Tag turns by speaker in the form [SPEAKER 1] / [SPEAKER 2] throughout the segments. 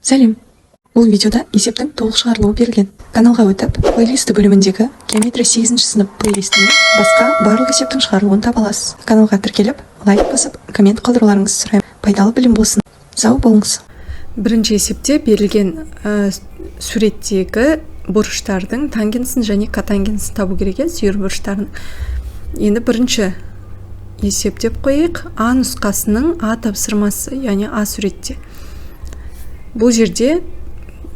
[SPEAKER 1] Сәлем! Бұл видеода есептің толық шығарылуы берілген. Каналға өтіп, плейлисті бөліміндегі геометрия 8 сынып плейлистінен басқа барлық есептің шығарылуын таба аласыз. Каналға тіркеліп, лайк басып, коммент қалдыруларыңызды сұраймын. Пайдалы білім болсын. Сау болыңыз.
[SPEAKER 2] Бірінші есепте берілген суреттегі бұрыштардың тангенсін және котангенсін табу керек, иә, сүйір бұрыштарын. Енді бірінші есеп деп қояйық. А нұсқасының А тапсырмасы, яғни А суретте. Бұл жерде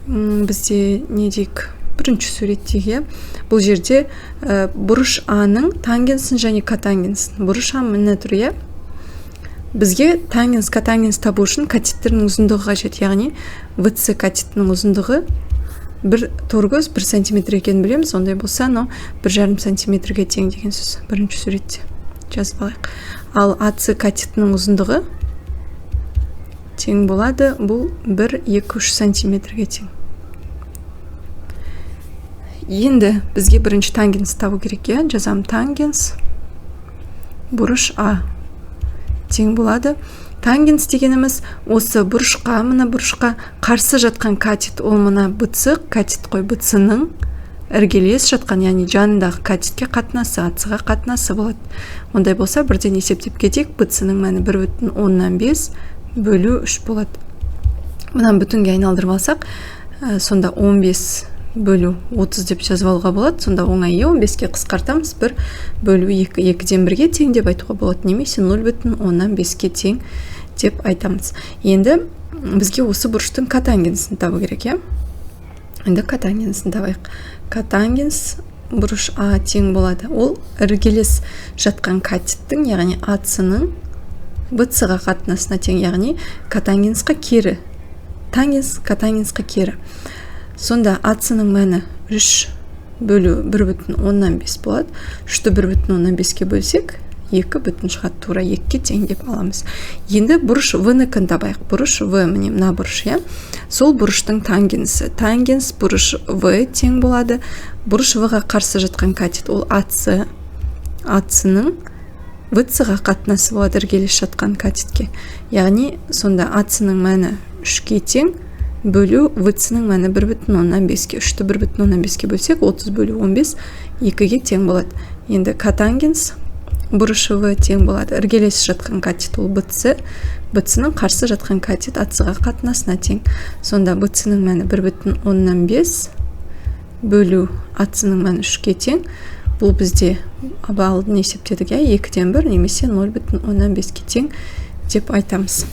[SPEAKER 2] бізде не дейік? Бірінші суреттегі, иә. Бұл жерде бұрыш А-ның тангенсін және котангенсін. Бұрыш А міне тұр, иә. Бізге тангенс, котангенс табу үшін катеттердің ұзындығы қажет, яғни ВЦ катетінің ұзындығы бір торкөз 1 сантиметр екенін білеміз. Ондай болса, мынау 1,5 сантиметрге тең деген сөз. Бірінші суретте жазып алайық. Ал АЦ катетінің ұзындығы тең болады, бұл 1, 2, 3 сантиметрге тең. Енді бізге бірінші тангенс табу керек, иә. Жазамын: тангенс бұрыш А тең болады. Тангенс дегеніміз осы бұрышқа, мына бұрышқа қарсы жатқан катет, ол мына БЦ катет қой. БЦ-ның іргелес жатқан, яғни жанындағы катетке қатынасы, АЦ-ға қатынасы болады. Ондай болса, бірден есептеп кетейік. БЦ-ның мәні 1,5 бөлу 3 болады. Мынаны бүтінге айналдырып алсақ, сонда 15 бөлу 30 деп жазып алуға болады. Сонда оңай, иә, 15-ке қысқартамыз, 1 бөлу 2, екіден бірге тең деп айтуға болады немесе 0,5-ке тең деп айтамыз. Енді бізге осы бұрыштың котангенсін табу керек, иә. Енді котангенсін табайық. Котангенс бұрыш А тең болады, ол іргелес жатқан катеттің, яғни АЦ-ның БЦ-ға қатынасына тең, яғни котангенсқа кері, тангенс котангенсқа кері. Сонда АЦ-ның мәні 3 бөлу 1,5 болады. Үшті 1,5-ке бөлсек, екі бүтін шығады, тура екіге тең деп аламыз. Енді бұрыш В нікін табайық. Бұрыш В міне, мына бұрыш, иә. Сол бұрыштың тангенсі, тангенс бұрыш В тең болады, бұрыш В ға қарсы жатқан катет ол АЦ, АЦ-ның ВЦ-ға қатынасы болады, іргелес жатқан катетке. Яғни сонда АЦ-ның мәні үшке тең бөлу ВЦ-ның мәні 1,5-ке. Үшті 1,5-ке бөлсек, 30 бөлу 15, екіге тең болады. Енді котангенс бұрыш В тең болады, іргелес жатқан катет ол БЦ, БЦ-ның қарсы жатқан катет АЦ-ға қатынасына тең. Сонда БЦ-ның мәні 1,5 бөлу АЦ-ның мәні үшке тең. Бұл бізде алдын есептедік, иә, екіден бір немесе 0,5-ке тең деп айтамыз.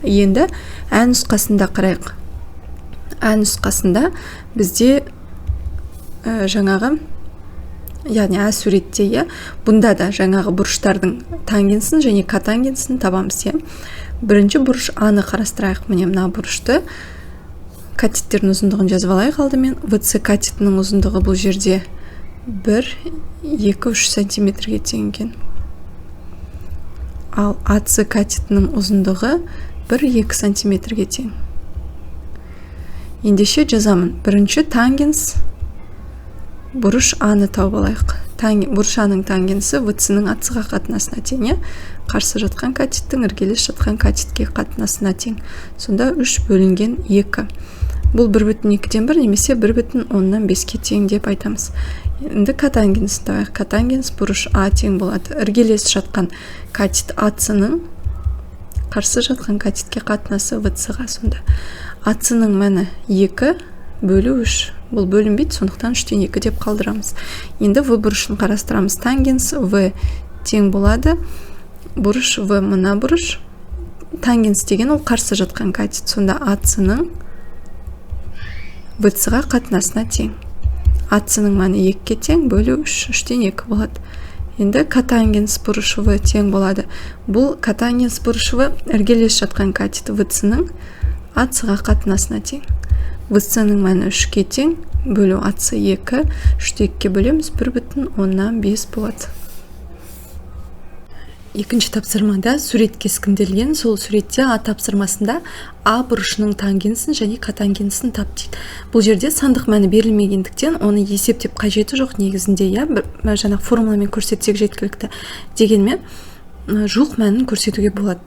[SPEAKER 2] Енді ә нұсқасында қарайық. Ә нұсқасында бізде жаңағы, яғни ә суретте, иә, бұнда да жаңағы бұрыштардың тангенсін және котангенсін табамыз, иә. Бірінші бұрыш А-ны қарастырайық. Міне, мына бұрышты катеттердің ұзындығын жазып алайық алдымен. ВЦ катетінің ұзындығы бұл жерде 1, 2, 3 сантиметрге тең екен, ал АЦ катетінің ұзындығы 1, 2 сантиметрге тең. Ендеше жазамын: бірінші тангенс бұрыш А-ны тауып алайық. Бұрыш А-ның тангенсі ВЦ-ның АЦ-ға қатынасына тең, иә, қарсы жатқан катеттің іргелес жатқан катетке қатынасына тең. Сонда үш бөлінген екі, бұл бір бүтін екіден бір немесе 1,5-ке тең деп айтамыз. Енді котангенсін табайық. Котангенс бұрыш А тең болады, іргелес жатқан катет АЦ-ның қарсы жатқан катетке қатынасы, ВЦ-ға. Сонда АЦ-ның мәні 2 бөлу 3, бұл бөлінбейді, сондықтан үштен екі деп қалдырамыз. Енді В бұрышын қарастырамыз. Тангенс В тең болады, бұрыш В мына бұрыш, тангенс деген ол қарсы жатқан катет, сонда АЦ-ның ВЦ-ға қатынасына тең. АЦ-ның мәні екіге тең бөлу үш, үштен екі болады. Енді котангенс бұрыш В тең болады, бұл котангенс бұрыш В іргелес жатқан катет ВЦ-ның АЦ-ға қатынасына тең. ВЦ-ның мәні үшке тең бөлу АЦ екі, үшті екіге бөлеміз, 1,5 болады. Екінші тапсырмада сурет кескінделген. Сол суретте А тапсырмасында А бұрышының тангенсін және котангенсін тап дейді. Бұл жерде сандық мәні берілмегендіктен, оны есептеп қажеті жоқ негізінде, иә, бір жаңағы формуламен көрсетсек жеткілікті. Дегенмен жуық мәнін көрсетуге болады.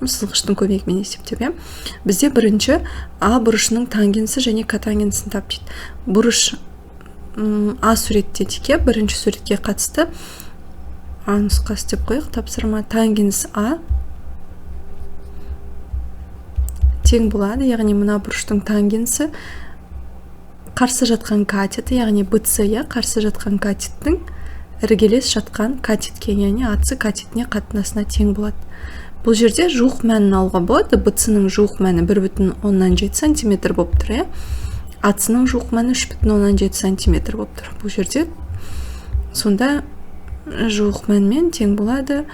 [SPEAKER 2] Сызғыштың көмегімен есептеп, иә. Бізде бірінші А бұрышының тангенсі және котангенсін тап дейді. Бұрыш А суретте дейік, иә, бірінші суретке қатысты А нұсқасы деп қояйық. Тапсырма: тангенс А тең болады, яғни мына бұрыштың тангенсі қарсы жатқан катеті, яғни БЦ, иә, қарсы жатқан катеттің іргелес жатқан катетке, яғни АЦ катетіне қатынасына тең болады. Бұл жерде жуық мәнін алуға болады. БЦ-ның жуық мәні 1,7 сантиметр болып тұр, иә. АЦ-ның жуық мәні 3,7 сантиметр болып тұр. Бұл жерде сонда жуық мәнмен тең болады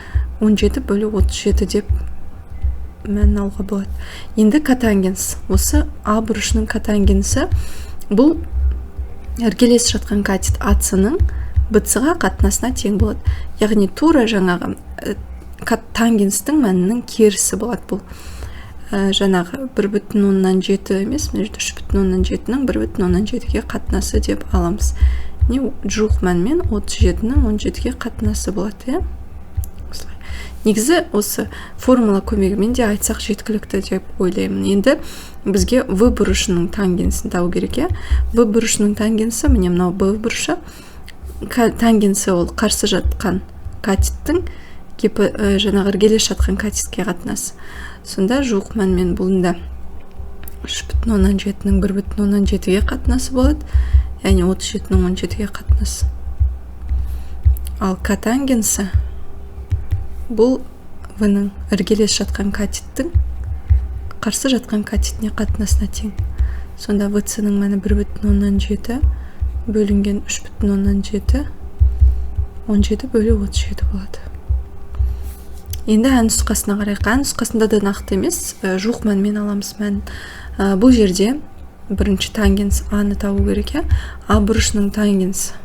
[SPEAKER 2] 17 бөлу 37 деп мәнін алуға болады. Енді котангенс. Осы А бұрышының котангенсі бұл іргелес жатқан катет АЦ-ның БЦ-ға қатынасына тең болады. Яғни тура жаңағы тангенстің мәнінің керісі болады бұл. Жаңағы 1,7 емес, мына жерде 3,7-нің 1,7-ге қатынасы деп аламыз. Не жуық мәнмен 37-нің 17-ге қатынасы болады, иә? Осылай. Негізі осы формула көмегімен де айтсақ жеткілікті деп ойлаймын. Енді бізге В бұрышының тангенсін табу керек, иә? В бұрышының тангенсі, міне, мынау Б бұрышы. Тангенсі ол қарсы жатқан катеттің жаңағы іргелес жатқан катетке қатынасы. Сонда жуық мәнмен бұның да 3,7-нің 1,7-ге қатынасы болады, яғни 37-нің 17-ге қатынасы. Ал котангенсі бұл В-ның іргелес жатқан катеттің қарсы жатқан катетіне қатынасына тең. Сонда ВЦ-ның мәні 1,7 бөлінген 3,7, 17 бөлу 37 болады. Енді ә нұсқасына қарайық. Ә нұсқасында да нақты емес, жуық мәнмен аламыз мәнін. Бұл жерде бірінші тангенс А-ны табу керек, иә. А бұрышының тангенсі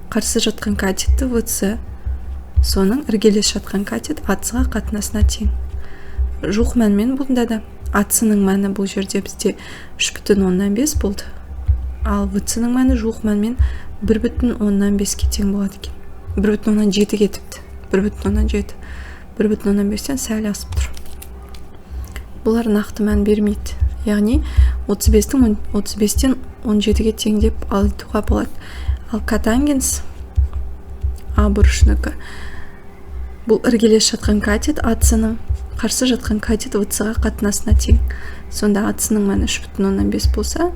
[SPEAKER 2] қарсы жатқан катетті ВЦ, соның іргелес жатқан катет АЦ-ға қатынасына тең. Жуық мәнмен бұнда да АЦ-ның мәні бұл жерде бізде 3,5 болды. Ал ВЦ-ның мәні жуық мәнмен 1,5-ке тең болады екен. 1,7-ге тіпті. 1,7. 1,5-тен сәл асып тұр. Бұлар нақты мән бермейді. Яғни 35-тен 17-ге тең деп айтуға болады. Ал котангенс А бұрышынікі бұл іргелес жатқан катет АЦ-ның қарсы жатқан катет ВЦ-ға қатынасына тең. Сонда АЦ-ның мәні 3,5 болса,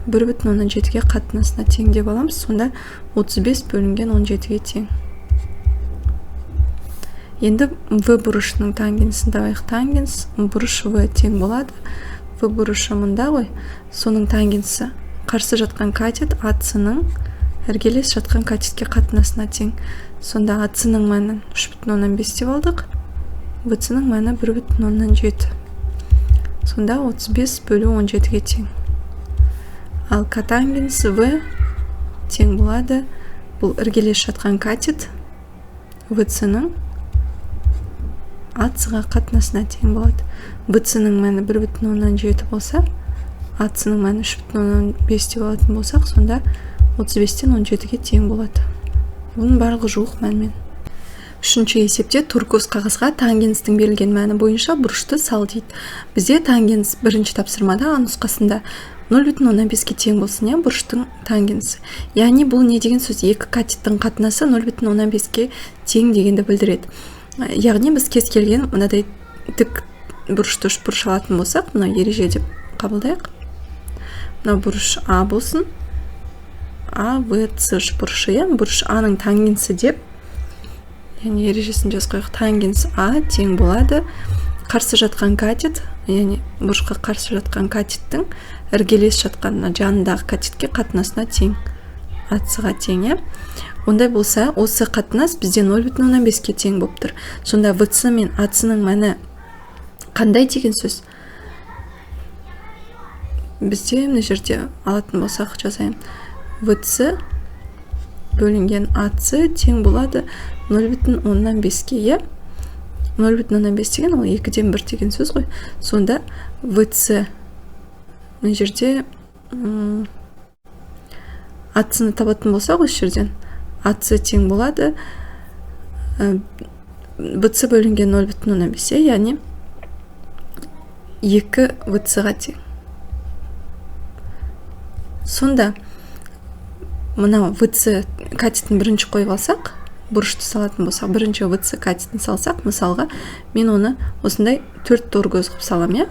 [SPEAKER 2] 1,7-ге қатынасына тең деп аламыз. Сонда 35 бөлінген 17-ге тең. Енді В бұрышының тангенсін табайық. Тангенс бұрыш В тең болады. В бұрышы мында ғой. Соның тангенсі қарсы жатқан катет АЦ-ның іргелес жатқан катетке қатынасына тең. Сонда АЦ-ның мәнін 3,5 деп алдық. ВЦ-ның мәні 1,7. Сонда 35 бөлу 17-ге тең. Ал котангенс В тең болады. Бұл іргелес жатқан катет ВЦ-ның АЦ-ға қатынасына тең болады. ВЦ-ның мәні 1,7 болса, АЦ-ның мәні 3,5 деп алатын болсақ, сонда 35-тен 17-ге тең болады. Бұның барлығы жуық мәнмен. Үшінші есепте туркоз қағазға тангенстің берілген мәні бойынша бұрышты сал дейді. Бізде тангенс бірінші тапсырмада А нұсқасында 0,5-ке тең болсын, иә, бұрыштың тангенсі. Яғни бұл не деген сөз? Екі катеттің қатынасы 0,5-ке тең дегенді білдіреді. Яғни біз кез келген мынадай тік бұрышты үшбұрыш алатын болсақ, мынау ереже деп қабылдайық. Мынау бұрыш А болсын. А, В, С үшбұрышы, иә, бұрыш А-ның тангенсі деп, яғни ережесін жазып қояйық. Тангенс А тең болады қарсы жатқан катет, яғни бұрышқа қарсы жатқан катеттің іргелес жатқан мына жанындағы катетке қатынасына тең, АЦ-ға тең, иә. Ондай болса, осы қатынас бізде 0,5-ке тең болып тұр. Сонда ВЦ мен АЦ-ның мәні қандай деген сөз? Бізде мына жерде алатын болсақ, жазайын. ВЦ бөлінген АЦ тең болады 0,5-ке, иә? 0,5 деген ол 2-ден 1 деген сөз ғой. Сонда ВЦ мына жерде АЦ-ны табатын болсақ, осы жерден АЦ тең болады БЦ бөлінген 0,5, иә, яғни 2 ВЦ-ға тең. Сонда мынау ВЦ катетін бірінші қойып алсақ, бұрышты салатын болсақ, бірінші ВЦ катетін салсақ, мысалға, мен оны осындай 4 торкөз қылып салам, иә?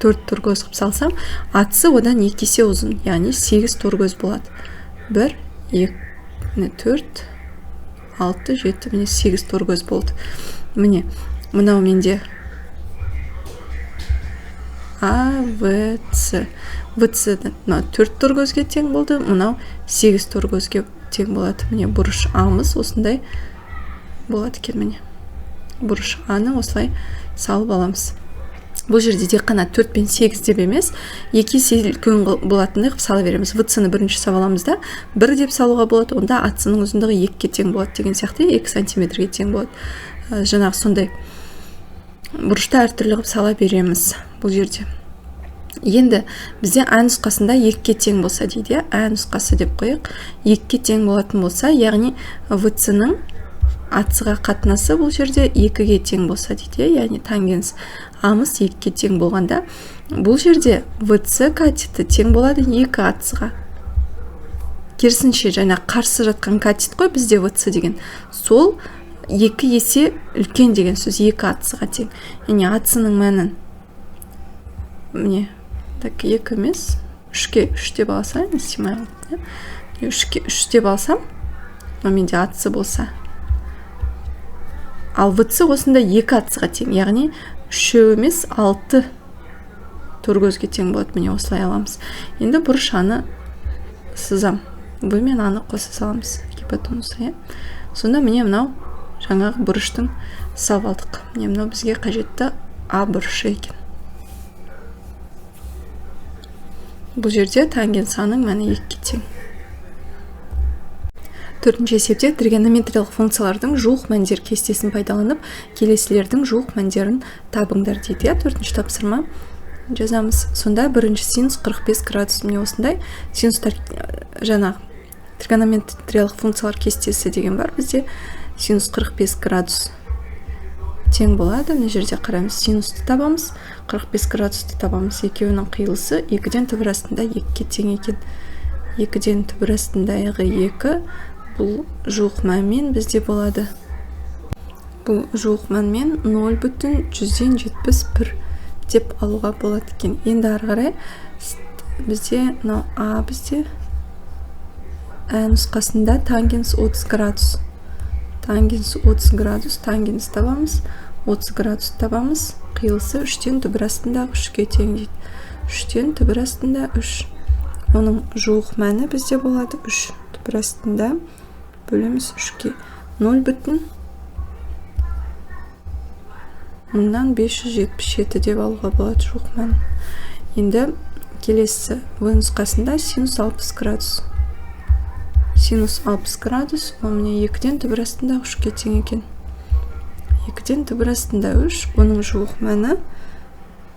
[SPEAKER 2] 4 торкөз қылып салсам, АЦ одан 2 есе ұзын, яғни 8 торкөз болады. 1, 2, 4, 6, 7, міне 8 торкөз болды. Міне, мынау менде А, В, С. В, С мынау 4 торкөзге тең болды, мынау 8 торкөзге тең болады. Міне, бұрыш Амыз осындай болады екен, міне. Бұрыш Аны осылай салып аламыз. Бұл жерде тек қана 4 пен 8 деп емес, 2 есе үлкен болатындай қылып сала береміз. ВЦ-ны бірінші салып аламыз да, 1 деп салуға болады, онда АЦ-ның ұзындығы 2-ге тең болады деген сияқты, 2 сантиметрге тең болады. Жаңағы сондай бұрышты әртүрлі қылып сала береміз бұл жерде. Енді бізде А нұсқасында 2-ге тең болса дейді, А нұсқасы деп қояйық. 2-ге тең болатын болса, яғни ВЦ-ның АЦ-ға қатынасы бұл жерде 2-ге тең болса дейді, яғни тангенс Амыз 2-ге тең болғанда, бұл жерде ВЦ катеті тең болады 2 АЦ-ға. Керісінше, жаңа қарсы жатқан катет қой бізде ВЦ деген, сол 2 есе үлкен деген сөз, 2 АЦ-ға тең. Яғни АЦ-ның мәнін міне, так, 2 емес, 3-ке 3 деп алсам, істемей қалды, 3-ке 3 деп алсам, мынау менде АЦ болса, ал ВЦ осында 2 АЦ-ға тең, яғни 3 емес, 6 торкөзге тең болады. Міне, осылай аламыз. Енді бұрыш Аны сызам, В мен Аны қоса саламыз, гипотенуза, иә. Сонда міне мынау жаңағы бұрыштың салып алдық. Міне, мынау бізге қажетті А бұрышы екен. Бұл жерде тангенс Аның мәні 2-ге тең. Төртінші есепте тригонометриялық функциялардың жуық мәндер кестесін пайдаланып, келесілердің жуық мәндерін табыңдар дейді. Төртінші тапсырма жазамыз. Сонда бірінші синус 45 градус. Міне, осындай синустар, жаңағы тригонометриялық функциялар кестесі деген бар бізде. Синус 45 градус тең болады. Мына жерде қараймыз, синусты табамыз, 45 градусты табамыз. Екеуінің қиылысы 2-ден түбір астында 2-ге тең екен. 2-ден түбір астындағы 2 бұл жуық мәнмен бізде болады. Бұл жуық мәнмен 0,171 деп алуға болады екен. Енді ары қарай бізде мынау А, бізде Ә нұсқасында тангенс 30 градус. Тангенс 30 градус, тангенс табамыз, 30 градус табамыз. Қиылысы 3-тен түбір астындағы 3-ке тең дейді. 3-тен түбір астында 3. Оның жуық мәні бізде болады 3 түбір астында бөлеміз 3-ке. 0,577 деп алуға болады жуық мән. Енді келесі В нұсқасында синус 60 градус. Синус 60 градус, ол міне 2-ден түбір астында 3-ке тең екен. 2-ден түбір астында 3, оның жуық мәні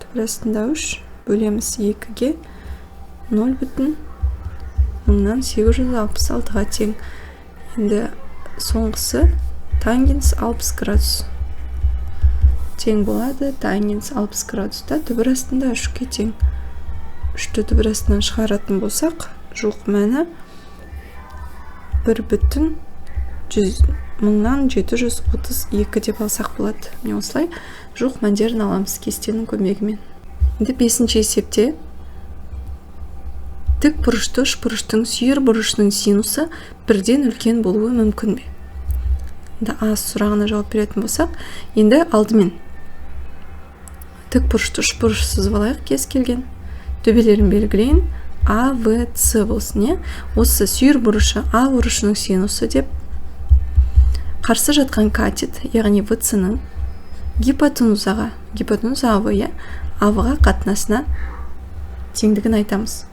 [SPEAKER 2] түбір астында 3 бөлеміз 2-ге 0,1866-ға тең. Енді соңғысы тангенс 60 градус тең болады. Тангенс 60 градуста түбір астында 3-ке тең. 3-ті түбір астынан шығаратын болсақ, жуық мәні 1,732 деп алсақ болады. Міне, осылай жуық мәндерін аламыз кестенің көмегімен. Енді бесінші есепте тік бұрышты үшбұрыштың сүйір бұрышының синусы бірден үлкен болуы мүмкін бе? Енді А сұрағына жауап беретін болсақ, енді алдымен тік бұрышты үшбұрыш сызып алайық, кез келген төбелерін белгілейін. А, В, С болсын, иә? Осы сүйір бұрышы А бұрышының синусы деп қарсы жатқан катет, яғни ВЦ-ның гипотенузаға, гипотенуза АВ, иә, АВ-ға қатынасына теңдігін айтамыз.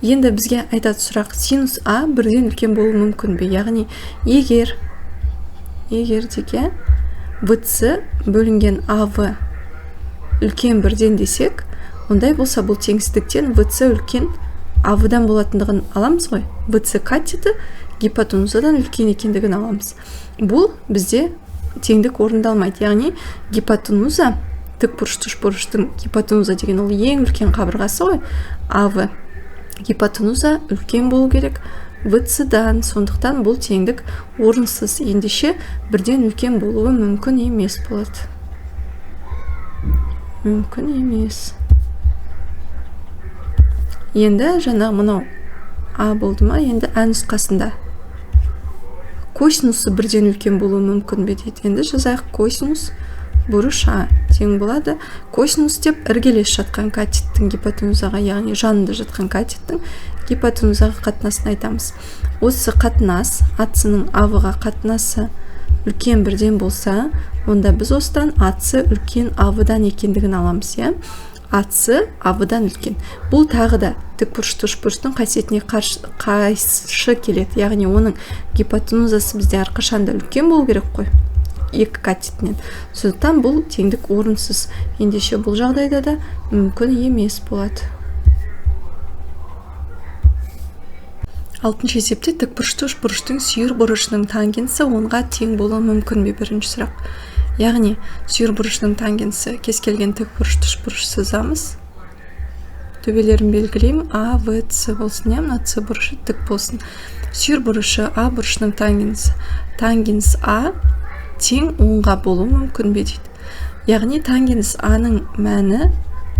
[SPEAKER 2] Енді бізге айтады сұрақ, синус А бірден үлкен болуы мүмкін бе? Яғни егер деке ВЦ бөлінген АВ үлкен бірден десек, ондай болса бұл теңсіздіктен ВЦ үлкен АВ-дан болатындығын аламыз ғой. ВЦ катеті гипотенузадан үлкен екендігін аламыз. Бұл бізде теңдік орындалмайды. Яғни гипотенуза Тік бұрышты үшбұрыштың гипотенуза деген ол ең үлкен қабырғасы ғой. АВ гипотенуза үлкен болу керек ВЦ-дан, сондықтан бұл теңдік орынсыз. Ендеше бірден үлкен болуы мүмкін емес болады. Мүмкін емес. Енді жаңағы мынау А болды ма? Енді А нұсқасында косинусы бірден үлкен болуы мүмкін бе дейді. Енді жазайық, косинус бұрыш А тең болады. Косинус деп іргелес жатқан катеттің гипотенузаға, яғни жанында жатқан катеттің гипотенузаға қатынасын айтамыз. Осы қатынас, АЦ-ның АВ-ға қатынасы үлкен бірден болса, онда біз осыдан АЦ үлкен АВ-дан екендігін аламыз, иә? АЦ АВ-дан үлкен. Бұл тағы да тікбұрышты үшбұрыштың қасиетіне қайшы келеді. Яғни оның гипотенузасы бізде әрқашанда үлкен болу керек қой, екі катетінен. Сондықтан бұл теңдік орынсыз. Ендеше бұл жағдайда да мүмкін емес болады. Алтыншы есепте тікбұрышты үшбұрыштың сүйір бұрышының тангенсі 10-ға тең болуы мүмкін бе? Бірінші сұрақ. Яғни сүйір бұрышының тангенсі, кез келген тікбұрышты үшбұрыш сызамыз. Төбелерін белгілеймін. А, В, С болсын, иә, мына С бұрышы тік болсын. Сүйір бұрышы А бұрышының тангенсі. Тангенс А тең 10-ға болуы мүмкін бе дейді. Яғни тангенс А-ның мәні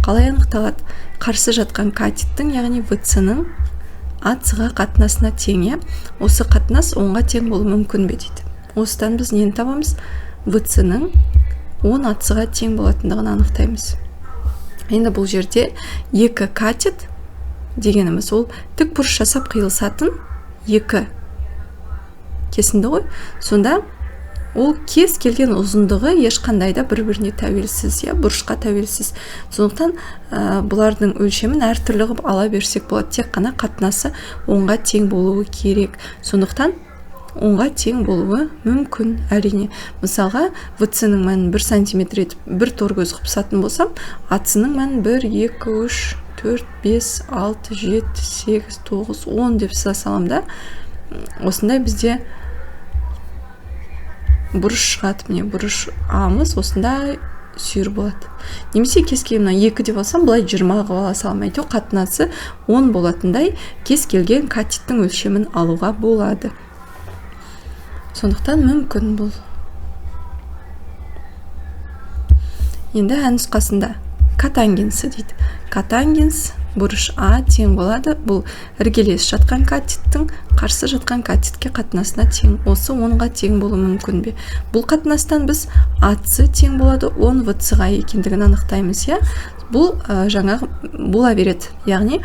[SPEAKER 2] қалай анықталады? Қарсы жатқан катеттің, яғни ВЦ-ның АЦ-ға қатынасына тең, иә? Осы қатынас 10-ға тең болуы мүмкін бе дейді. Осыдан біз нені табамыз? ВЦ-ның 10 АЦ-ға тең болатындығын анықтаймыз. Енді бұл жерде екі катет дегеніміз ол тік бұрыш жасап қиылысатын екі кесінді ғой. Сонда ол кез келген ұзындығы ешқандай да бір-біріне тәуелсіз, иә, бұрышқа тәуелсіз. Сондықтан бұлардың өлшемін әртүрлі қылып ала берсек болады. Тек қана қатынасы 10-ға тең болуы керек. Сондықтан 10-ға тең болуы мүмкін әрине. Мысалға, ВЦ-ның мәнін 1 сантиметр етіп бір тор көз қылып сатын болсам, АЦ-ның мәнін 1, 2, 3, 4, 5, 6, 7, 8, 9, 10 деп сыза саламын да. Осындай бізде бұрыш шығады. Міне бұрыш А-мыз осындай сүйір болады. Немесе кез келген мына 2 деп алсам, былай 20 қылып ала саламын. Әйтеуір қатынасы 10 болатындай кез келген катеттің өлшемін алуға болады. Сондықтан мүмкін бұл. Енді ә нұсқасында котангенсі дейді. Котангенс бұрыш А тең болады. Бұл іргелес жатқан катеттің қарсы жатқан катетке қатынасына тең. Осы 10-ға тең болуы мүмкін бе? Бұл қатынастан біз АЦ тең болады 10 ВЦ-ға екендігін анықтаймыз, иә? Бұл жаңағы бола береді. Яғни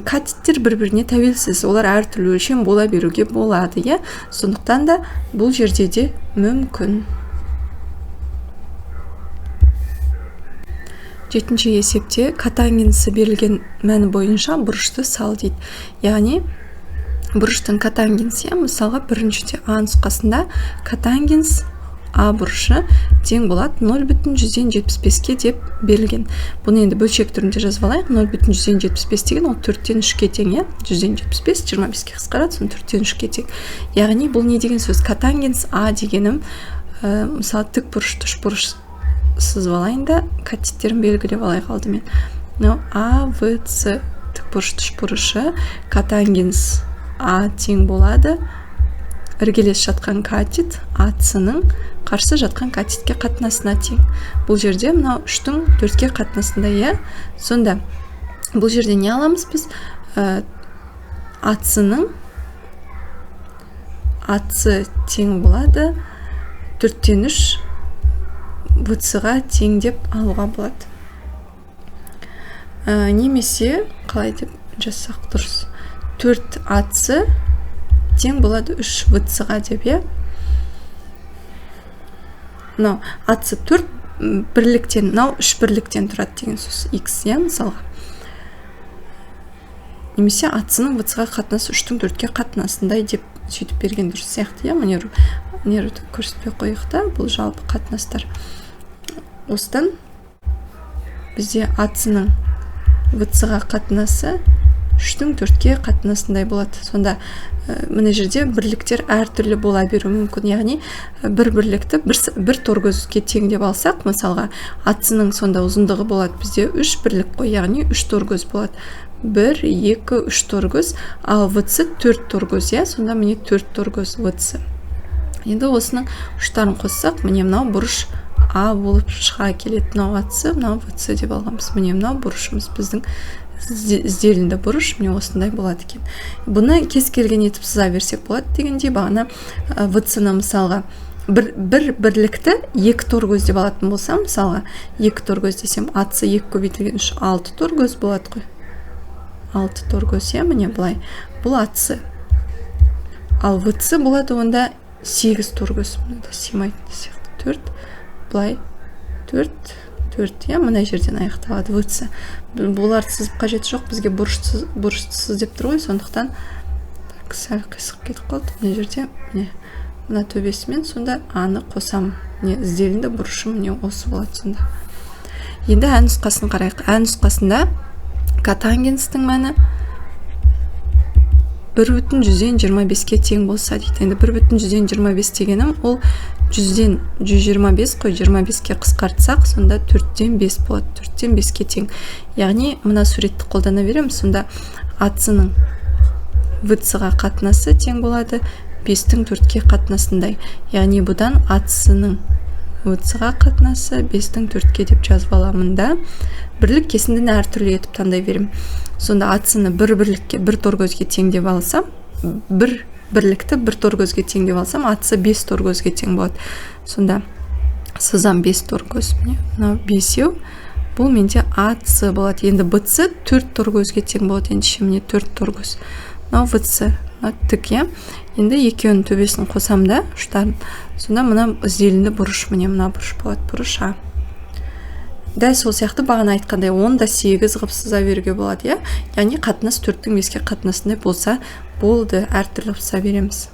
[SPEAKER 2] катеттер бір-біріне тәуелсіз, олар әртүрлі өлшем бола беруге болады, иә? Сондықтан да бұл жерде де мүмкін. Жетінші есепте котангенсі берілген мәні бойынша бұрышты сал дейді. Яғни бұрыштың котангенсі, мысалға біріншіде А нұсқасында котангенс А бұрышы тең болады 0,75-ке деп берілген. Бұны енді бөлшек түрінде жазып алайық. 0,75 деген ол 4-тен 3-ке тең, иә? 175 25-ке қысқарады, соны 4-тен 3-ке тең. Яғни бұл не деген сөз? Котангенс А дегенім, мысалы тік бұрышты үшбұрыш сызып алайын да, катеттерін белгілеп алайық алдымен. Мынау А, В, С тік бұрышты үшбұрышы, котангенс А тең болады іргелес жатқан катет АЦ-ның қарсы жатқан катетке қатынасына тең. Бұл жерде мынау 3-тің 4-ке қатынасында, иә? Сонда бұл жерде не аламыз біз? АЦ-ның АЦ тең болады 4-тен 3 ВЦ-ға тең деп алуға болады. Немесе қалай деп жазсақ дұрыс? 4 АЦ тең болады 3 ВЦ-ға деп, иә? Мынау АЦ 4 бірліктен, мынау 3 бірліктен тұрады деген сөз, X, иә, мысалға. Немесе АЦ-ның ВЦ-ға қатынасы 3-тің 4-ке қатынасындай деп сөйтіп берген дұрыс сияқты, иә? Міне көрсетпей қояйық та, бұл жалпы қатынастар. Осыдан бізде АЦ-ның ВЦ-ға қатынасы 3-тің 4-ке қатынасындай болады. Сонда мына жерде бірліктер әртүрлі бола беруі мүмкін. Яғни бір бірлікті бір торкөзге тең деп алсақ, мысалға, АЦ-ның сонда ұзындығы болады бізде 3 бірлік қой, яғни 3 торкөз болады. 1, 2, 3 торкөз, ал ВЦ 4 торкөз, иә, сонда міне 4 торкөз ВЦ. Енді осының ұштарын қоссақ, міне мынау бұрыш А болып шыға келеді. Мынау АЦ, мынау ВЦ деп алғанбыз. Міне мынау бұрышымыз, біздің ізделінді бұрыш міне осындай болады екен. Бұны кез келген етіп сыза берсек болады дегендей, бағана ВЦ-ны мысалға бір бірлікті екі торкөз деп алатын болсам, мысалға, екі торкөз десем, АЦ 2 көбейтілген 3, 6 торкөз болады ғой. 6 торкөз, иә, міне былай. Бұл АЦ. Ал ВЦ болады онда 8 торкөз. Мында сыймайтын сияқты. 4, былай 4, 4, иә, мына жерден аяқталады ВЦ. Бұларды сызып қажеті жоқ, бізге бұрышты сыз деп тұр ғой, сондықтан так, сәл қисық кетіп қалды. Мына жерде міне мына төбесімен сонда аны қосамын. Міне, ізделінді бұрышым міне осы болады сонда. Енді ә нұсқасын қарайық. Ә нұсқасында котангенстің мәні 1,25-ке тең болса дейді. Енді 1,25 дегенім ол 100-ден 125 қой, 25-ке қысқартсақ, сонда 4-тен 5 болады, 4-тен 5-ке тең. Яғни мына суретті қолдана береміз, сонда АЦ-ның ВЦ-ға қатынасы тең болады 5-тің 4-ке қатынасындай. Яғни бұдан АЦ-ның ВЦ-ға қатынасы 5-тің 4-ке деп жазып аламын да, бірлік кесіндіні әртүрлі етіп таңдай беремін. Сонда АЦ-ны бір бірлікке, бір торкөзге тең деп алсам, бір бірлікті бір торкөзге тең деп алсам, АЦ 5 торкөзге тең болады. Сонда сызам 5 торкөз, міне мынау бесеу, бұл менде АЦ болады. Енді БЦ 4 торкөзге тең болады. Ендеше міне 4 торкөз, мынау ВЦ, мынау тік, иә. Енді екеуінің төбесін қосам да, ұштарын, сонда мына ізделінді бұрыш, міне мына бұрыш болады, бұрыш А. Дәл сол сияқты бағана айтқандай 10,8 қылып сыза беруге болады, иә. Яғни қатынас 4-тің 5-ке қатынасындай болса болды, әртүрлі қылып сыза береміз.